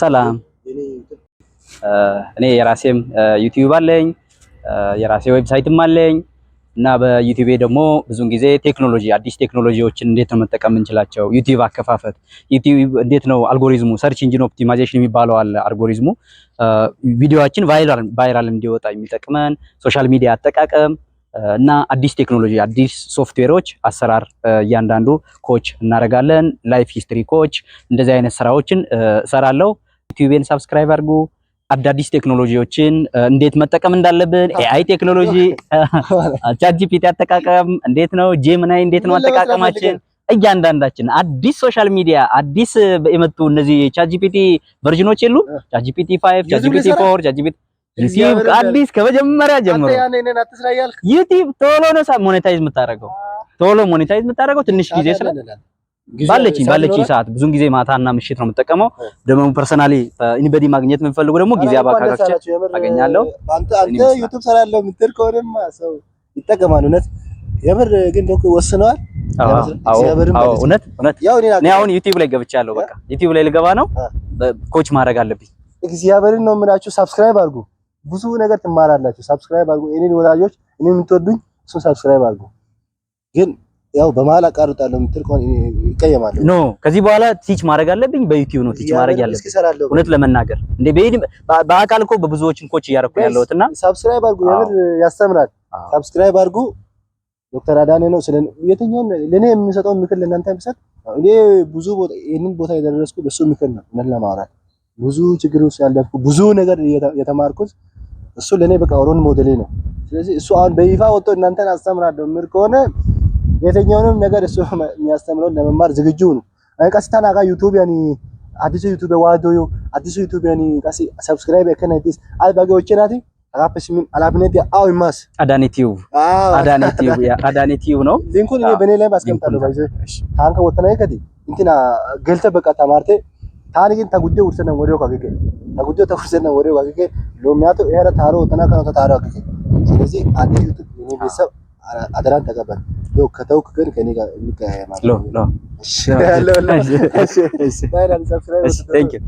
ሰላም። እኔ የራሴም ዩቲዩብ አለኝ፣ የራሴ website ም አለኝ እና በዩቲዩቤ ደግሞ ብዙን ጊዜ ቴክኖሎጂ፣ አዲስ ቴክኖሎጂዎችን እንዴት ነው መጠቀም የምንችላቸው፣ ዩቲዩብ አከፋፈት፣ ዩቲዩብ እንዴት ነው algorithm ኡ፣ search engine optimization የሚባለው አለ። አልጎሪዝሙ ቪዲዮአችን viral እንዲወጣ የሚጠቅመን social media አጠቃቀም እና አዲስ ቴክኖሎጂ፣ አዲስ ሶፍትዌሮች አሰራር እያንዳንዱ coach እናደርጋለን። Life history coach፣ እንደዚህ አይነት ስራዎችን እሰራለሁ። ዩቲዩቤን subscribe አድርጉ። አዳዲስ ቴክኖሎጂዎችን እንዴት መጠቀም እንዳለብን፣ AI ቴክኖሎጂ፣ ChatGPT አጠቃቀም እንዴት ነው፣ Gemini እንዴት ነው አጠቃቀማችን፣ እያንዳንዳችን አዲስ social media፣ አዲስ የመጡ እነዚህ ChatGPT version ኦች የሉ፣ ChatGPT 5፣ ChatGPT 4፣ ChatGPT፣ ዩቲዩብ አዲስ ከመጀመሪያ ጀምሮ። ዩቲዩብ ቶሎ ነው monetize የምታደርገው፣ ቶሎ monetize የምታደርገው ትንሽ ጊዜ ስለ ባለችኝ ሰዓት ብዙን ጊዜ ማታና ምሽት ነው የምጠቀመው። ደግሞ personally anybody ማግኘት የምንፈልጉ ደግሞ ጊዜ አባካካች አገኛለሁ። አንተ ዩቲዩብ ሰራለሁ የምትል ከሆነማ ሰው ይጠቀማል። እውነት የምር ግን ዶክ ወስነዋል። አዎ፣ እውነት እውነት። እኔ አሁን ዩቲዩብ ላይ ገብቻለሁ። በቃ ዩቲዩብ ላይ ልገባ ነው። Coach ማድረግ አለብኝ። እግዚአብሔርን ነው የምላችሁ። Subscribe አድርጉ። ብዙ ነገር ትማራላችሁ። Subscribe አድርጉ። እኔን ወዳጆች፣ እኔን የምትወዱኝ እሱን subscribe አድርጉ። ግን ያው በመሀል አቃርጣለሁ የምትል ከሆነ ይቀየማለሁ። No፣ ከዚህ በኋላ teach ማድረግ አለብኝ። በዩቲዩብ ነው teach ማድረግ ያለብኝ። እውነት ለመናገር እንደ በአካል እኮ በብዙዎችን coach እያደረኩ ያለሁት እና Subscribe አድርጉ። የምር ያስተምራል። Subscribe አድርጉ። ዶክተር አዳኔ ነው። ስለ የትኛውን ለኔ የሚሰጠውን ምክር ለእናንተ የሚሰጥ፣ እኔ ብዙ ቦታ ይሄንን ቦታ የደረስኩ በሱ ምክር ነው። እውነት ለማውራት ብዙ ችግር ውስጥ ያለፍኩ፣ ብዙ ነገር የተማርኩት እሱ ለኔ በቃ role model ኤ ነው። ስለዚህ እሱ አሁን በይፋ ወጥቶ እናንተን አስተምራለሁ የምል ከሆነ የትኛውንም ነገር እሱ የሚያስተምረውን ለመማር ዝግጁ ነው። ቀስታና ጋ ዩቲዩብ ያኒ አዲሱ ዩቲዩብ ዋዶዮ አዲሱ ዩቲዩብ ያኒ ቀሲ subscribe ከነዲስ አይ ባገዎቼ ናቲ አጋፕስ ምን አላፍነት አው ይማስ አዳኔ ቲዩብ፣ አዳኔ ቲዩብ፣ yeah፣ አዳኔ ቲዩብ ነው። Link ኡን እኔ በኔ ላይ ባስቀምጣለሁ። ባይዘ ታንከ ወተና ከዲ እንትና ገልተ በቃ ተማርቴ ታኒ ግን ተጉዴ ውርሰነ ወዲዮ ካገገ ተጉዴ ተውርሰነ ወዲዮ ካገገ ሎሚያቶ ኤራ ታሮ ወተና ከነው ታሮ አገገ። ስለዚህ አንድ ዩቲዩብ እኔ ቤተሰብ አደራን ተቀበል። ሎ ከተውክ ግን ከኔ ጋር እንቀያየማለን። ሎ ሎ። እሺ፣ ሎ ሎ። እሺ፣ እሺ፣ thank you.